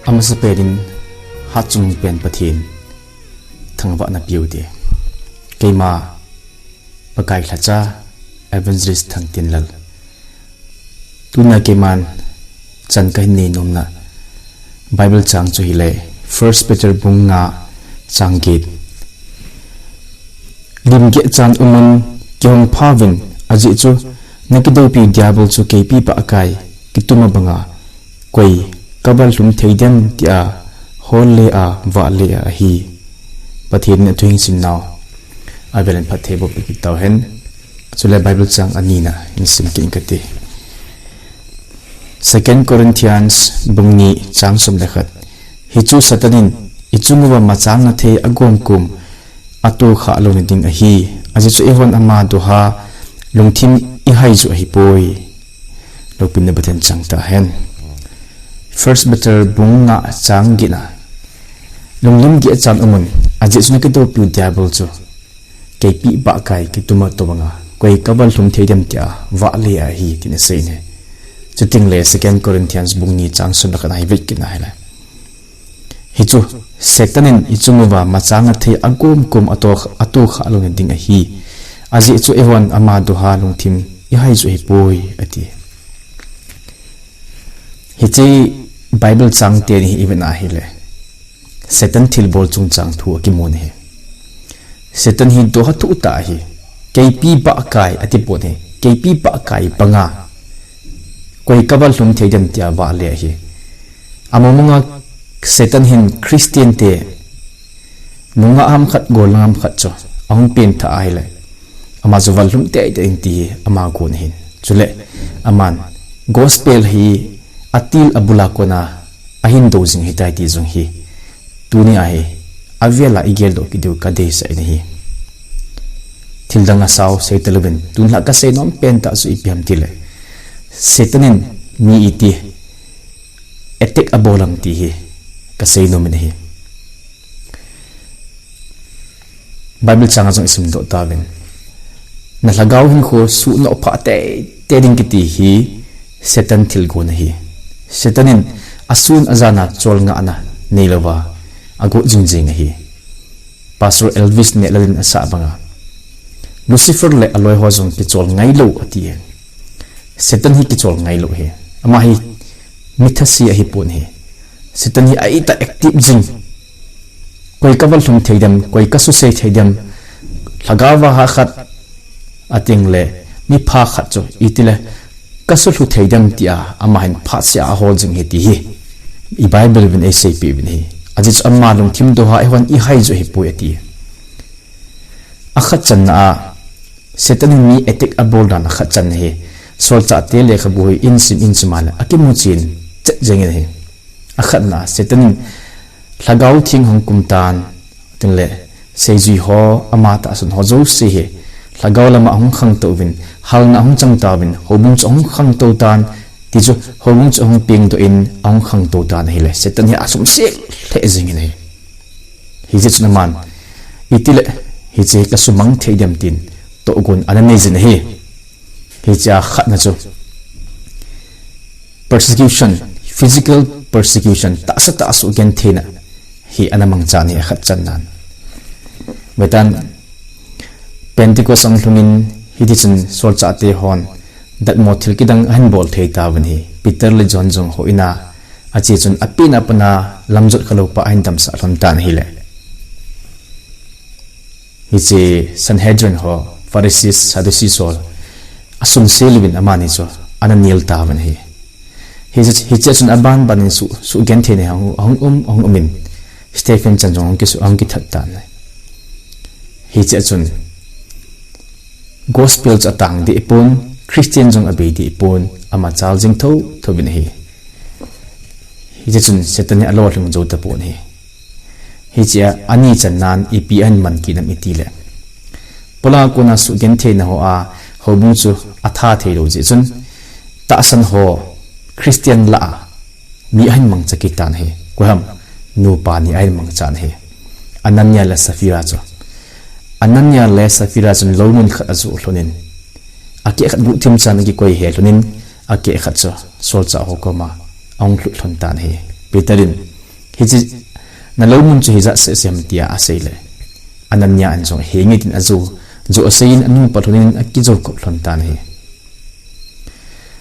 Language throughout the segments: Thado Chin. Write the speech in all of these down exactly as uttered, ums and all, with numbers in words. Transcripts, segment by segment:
Amasapen in hatchungnung pen Pathen thangvahna peuvin te. Keima Pakai lhacha Evangelist Thangtinlal. Tuna keiman chan kahin nei nomna Bible chang chu hile First Peter bung nga chang get. Lim geh chan umun kihong phauvin, ajeh chu nakidoupi diabol chu keipi pahkai kituma banga koi kaval lhum thei dem tia hol le a vah le a ahi. Pathen in athu hing simnau avel in phattheiboh pe kit tauhen. Chule Bible chang anina in sim kit inge kati. Second Corinthians bung ni chang som le khat. Hichu Satan in ichung uva machang na thei agomkom atoh khah louna ding ahi. Ajeh chu eihon ama doha lungthim ihai ju ahipoi. Loupina Pathen chang tahen. First Peter bung nga chang get na. Lunglim geh chan umun, ajeh chu nakidoupi diabol chu keipi pahkai kituma toh banga koi kaval lhum thei dem tia vah le a ahi tin asei ne. Chuting le Second Corinthians bung ni chang som le khat na hi vet kit na hile. Hichu Satan in ichung uva machang na thei agomkom atoh, atoh khah louna ding ahi. Ajeh chu eihon ama doha lungthim ihai ju ahipoi ati. Hiche Bible chang teni hi ivet na hile Satan thilbol chungchang thu akimun ahi. Satan hi doha thuh tah ahi. Keipi pahkai ati pon ahi. Keipi pahkai banga koi kaval lhum thei dem tia vah le ahi. Amamanga Satan hin Christian te nungah ham khat, gollhang ham khat chu ahung peng tha ahile, ama chu val lhum teitei in ti hi ama gon ahin. Chule aman gospel hi atil abul a kona ahin dou jing ahitai ti jong hi tuni a hi avel a igel doh kit diu kadeisah in ahi. Thildang asao sei talouvin, tun lha kasei nom pen tah chu ipi ham tile, Satan in mi iti attack abol ham ti hi kasei nom in ahi. Bible chang a jong isim doh tauvin. Na lhagao hinkho suhnoh phah teitei ding kiti hi Satan thilgon ahi. Satan in asun ajan a cholngahna neilouva agot jingjing ahi. Pastor Elvis Nehlal in asah banga, Lucifer le aloi ho jong kichol ngailou ati e. Satan hi kichol ngailou ahi. Ama hi mi thase ahipon ahi. Satan hi aitah active jing. Koi kaval lhum thei dem, koi kasuse thei dem, lhagao vaha khat, ating le mipha khat chu itile kasulhu thei dem tia ama hin phatseh a ahol jing ahi ti hi i Bible uvin eiseipeh uvin ahi. Ajeh chu ama lungthim doha eihon ihai ju ahipoi ati. Akhat channa a Satan in mi attack abol dan akhat channa hi Solchahte lekhabu hi insim insim a le akimu chen chet jeng in ahi. Akhatna, Satan in lhagao theng hung kum tan, tin le seijui ho, ama tahsan ho jouse hi lhagao lama ahung khangtou vin, halna ahung chang tauvin, houbung chu ahung khangtou tan, ti chu houbung chu ahung pengdoh in ahung khangtou tan ahile, Satan hi asumsel lheh jing in ahi. Hijeh chun aman, itile hiche kasumang thei dem tin tohgon ana nei jin ahi. Hichea khatna chu persecution, physical persecution, tahsa tah a suhgentheina hi ana mangchan ahi akhat channan. Vetan Pentecost ahung lhungin hitichun solchahte hon datmo thil kidang ahin bol thei tauvin ahi. Peter le John jong houin a ache chun apen a pat a lamjot khalou pa ahin damsah lhon tan ahile. Hiche Sanhedrin ho, Pharisees, Sadducees ho asumsel uvin amani chu ana nel tauvin ahi. Hiche, hichea chun aban ban in suh, suhgentheina ahung, ahung um, ahung um in Stephen chan jong ahung kisu, ahung kithat tan ahi. Hichea chun gospel chu atang deh pon, Christian jong abei deh pon, ama chal jing thotho vin ahi. Hichea chun Satan hi alolhing jou tapon ahi. Hichea ani channan ipi ahin mang kit nam itile, Paul a kona suhgentheina hoa houbung chu atha theilou jeh chun tahsan ho Christian lah a mi ahin mangcha kit tan ahi. Koiham? Nupa ni ahin mangchan ahi. Anania le Sapphira chu. Anania le Sapphira chun lou mun khat ajoh lhonin, akeh khat guhthim chan akikoi he lhonin, akeh khat chu solchah ho koma ahung lhut lhon tan ahi. Peter in Hiche nalou mun chu hijat seh seh ham tia asei le, Anania in jong henge tin ajo, jo asei in anu palhun in akijo kop lhon tan ahi.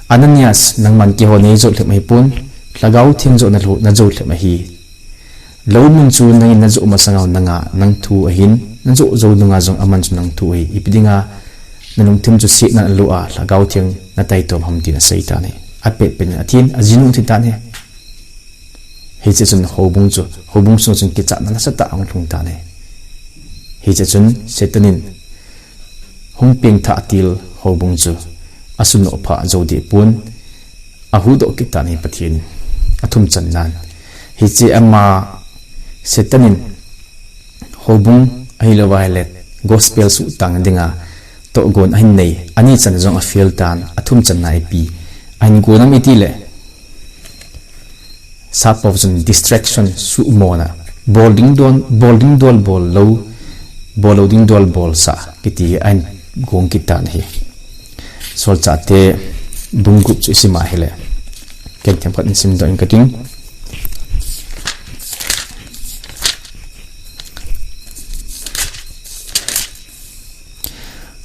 Ananias, nangman keiho neijou lhep ahipon, Lhagao Theng joh nalou, najou lhep ahi. Lou mun chu nangin najou masang uva nanga nang thu ahin, najou jou nunga jong aman chu nang thu ahi. Ipi dinga nalungthim chu setna nalou a, Lhagao Theng nataitom ham tin asei tan ahi. Apet pet in athin, ajinu thi tan ahi. Hiche chun houbung chu, houbung sunga chun kichatna nasatah ahung lhung tan ahi. Hiche chun Satan in hung pengthah til houbung chu asunoh phah jou deh pon, ahuhdoh kit tan ahi Pathen in. Athum channan, hiche ama Satan in houbung ahilouva ahile gospel suhtang dinga tohgon ahin nei, ani channa jong afail tan, athum channa ipi ahin gon ham itile, sap pau chun distraction, suhmona, bol ding dol, bol ding dol bol lou, bol lou ding dol bolsah kiti ahin gong kit tan ahi. Solchahte bung gup chu isim a ahile, ken themkhat in simdoh ing kating.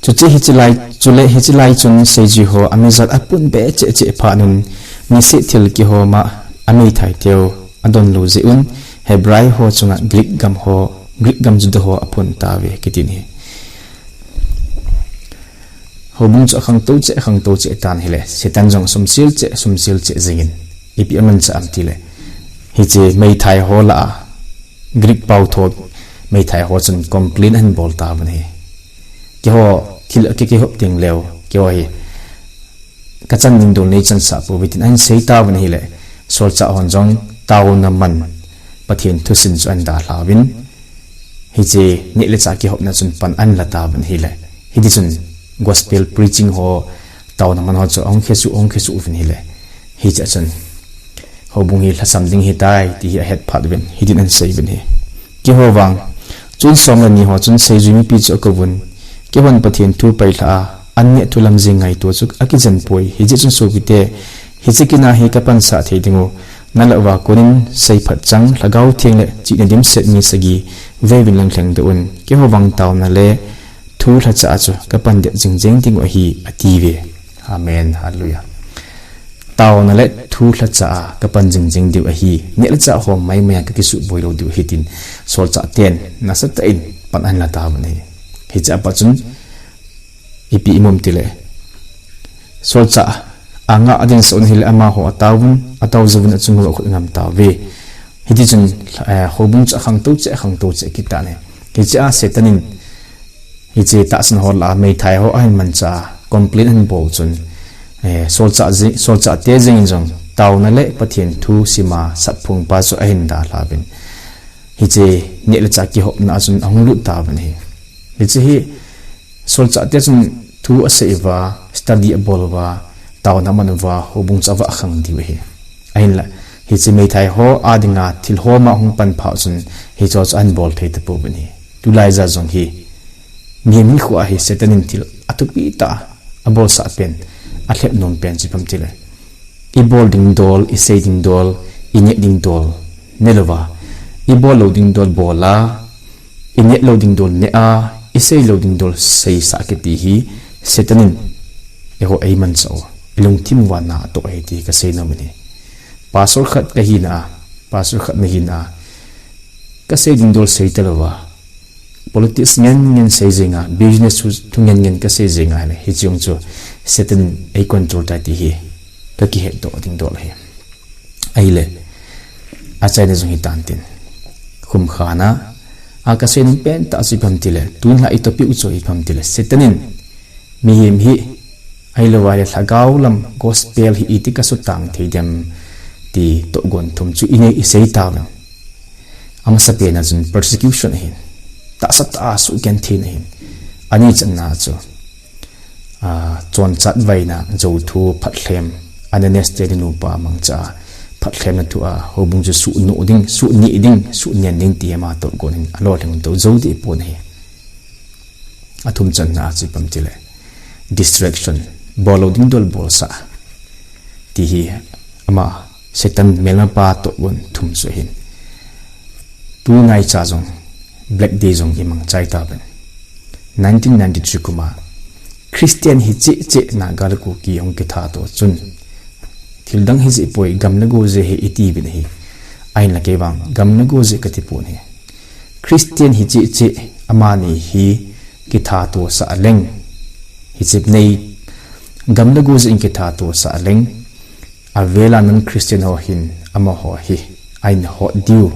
Chuche hiche lai, chule hiche lai chun seijui ho amijat apun be cheh cheh phat un, niseh thil kihom a ameithai teu adonlou jeh un, Hebrai ho chunga Greek gam ho, Greek gam Juda ho aphun tauve kiti ahi. Houbung chu akhangtou cheh, akhangtou cheh tan ahile, Satan jong sumsil cheh, sumsil cheh jingin, ipi amanchah ham tile, hiche meithai ho lah a, Greek pau tho meithai ho chun complain ahin bol tauvin ahi. Keiho thil a ki, kihop ding leu, keiho hi kachan ding dol neichansah pouve tin ahin sei tauvin ahile, solchah hon jong taona man Pathen thusim chu ahin dalhauvin, hiche neh le chah kihopna chun pan ahin la tauvin ahile, hitichun gospel preaching ho, taona man ho chu ahung khesuh, ahung khesuh uvin ahile, hichea chun houbung hi lhasam ding ahitai ti hi ahet phat uvin, hitin ahin sei uvin ahi. Keiho vang, chun som le ni ho chun seijui mipi chu akouvun, keihon Pathen thu pailhah a, anneh thu lam jeng ngaito chu akijen poi, hijeh chun sopite, hiche kin a hi kapansah thei dingu, nalah uva konin seiphat chang, Lhagao Theng le chihna dimset mi sagi veuvin lang lhengdoh un, keiho vang taona le thu lhacha a chu kapan det jingjeng dingu ahi, atiuve. Amen. Hallelujah. Taona le thu lhacha a kapan jingjeng diu ahi. Neh le chah hom maimai a kakisuhboi lou diu ahi tin solchah ten nasatah in pan ahin la tauvin ahi. Hichea pat chun ipi imu ham tile, solchah anga adinsah un ahile amaho ataovun, atao jouvun achung uva akhut angam tauve. Hitichun, eh, houbung chu akhangtou cheh, akhangtou cheh kit tan ahi. Hichea Satan in hiche tahsan ho lah a meithai ho ahin manchah a, complain ahin bol chun, eh, solchah ji, solchahte jengin jong taona le Pathen thu sima sapphongpa chu ahin dalhauvin, hiche neh le chah kihopna a chun ahung lut tauvin ahi. Hiche hi solchahte chun thu asei uva, study abol uva, taona aman uva, houbung chu avah khang diu ahi. Ahinla, hiche meithai ho a dinga thil hom a hung pan phat chun hicheho chu ahin bol thei tapouvin ahi. Tulai ja jong hi mihem hinkhoa hi Satan in thil athupi tah a abolsah pen, alhep nom pen chu ipi ham tile, ibol ding dol, isei ding dol, ineh ding dol ne louva, ibol lou ding dol bol a, ineh lou ding dol neh a, isei lou ding dol seisah kiti hi Satan in eiho eimanchah u, ilungthim uva na atoh ahi ti kasei nom in ahi. Pastor khat kahina a, pastor khat nahina a, kasei ding dol sei talouva, politics ngen ngen sei jeng a, business thu, thu ngen ngen kasei jeng ahile, hiche jong chu Satan in eicontrol tai ti hi kakihetdoh ding dol ahi. Ahile, achaina jong hitan tin, khumkhana a kasei nom pentah chu ipi ham tile, tun lha itopic u chu ipi ham tile, Satan in mihem hi, ahilouva le lhagao lam gospel hi iti kasutang thei dem ti tohgon thum chu inei, isei tauvin. Amasapen a chun persecution ahin, tahsa tah a suhgentheina ahin. Ani channa chu, a, chonchat vaina, jouthu, phatlhem, Ananias te le nupa mangcha a, phatlhemna thu a, houbung chu suhnoh ding, suhnih ding, suhnen ding ti hi ama tohgon in alolhing doh jou deh pon ahi. Athum channa a chu ipi ham tile, distraction, bol lou ding dol bolsah, ti hi ama Satan melmapa tohgon thum chu ahin. Tuni naicha jong Black Day jong imang chai tauvin. Nineteen ninety-three kum a Christian hiche che Naga le Kuki hung kithat u chun thildang hijeh poi, gam le go jeh ahi iti uvin ahi. Ahinla kei vang gam le go jeh kati pon ahi. Christian hiche che amani hi kithat u sah leng, hiche nei gam le go jeh in kithat u sah leng, avel a non-Christian ho hin amaho hi ahin hot diu,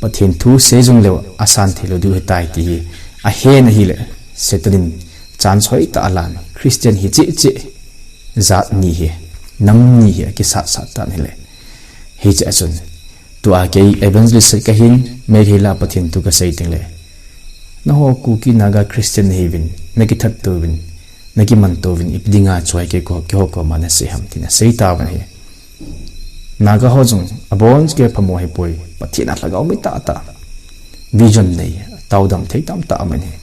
Pathen thu sei jong leu asan thei lou diu ahitai ti hi ahen ahile, Satan in chance hoitah alan, Christian hiche che jat ni hi, nam ni hi akisat sat tan ahile. Hiche a chun tua kei evangelist kahin, Meitei la Pathen thu kasei tengle, nangho Kuki Naga Christian nahiuvin, nakithat touvin, nakiman touvin, ipi dinga choi kei ko, keiho koma nasei ham tin asei tauvin ahi. Naga ho jong abon kei phamo ahipoi, Pathen a lhagao mi tahtah, vision nei, taodam thei tamtah aum in ahi.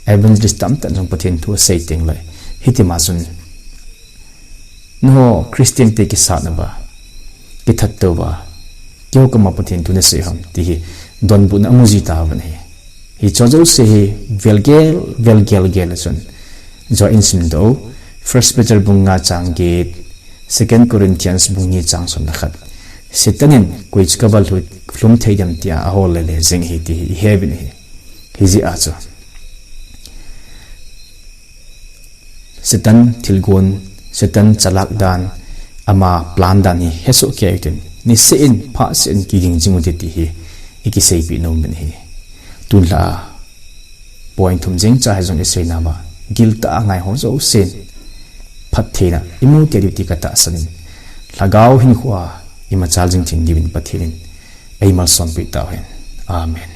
Evangelist tamtah in jong Pathen thu asei tengle, hitima chun, nangho Christian te kisatna uva, kithat tou uva, keiho koma Pathen thu nasei ham ti hi donbutna amu ji tauvin ahi. Hiche jouse hi velgel, velgel gel a chun, jo in simdoh, First Peter bung nga chang get, Second Corinthians bung ni chang som le khat. Satan in koi chu kava lhu-, lhum thei dem tia ahol lele jeng ahi ti hi iheuvin ahi. Hijeh a chu Satan thilgon, Satan chalak dan, ama plan dan hi hesoh kei utin, niseh in, phatseh in kiging jing ute ti hi ikiseipeh nom uvin ahi. Tunlhah a point thum jeng cha hi jong isei nauva, giltah a ngai ho jousen phattheina imu kei diu ti katahsan in, lhagao hinkhoa imachal jing thei diuvin Pathen in eimalsompeh tauhen. Amen.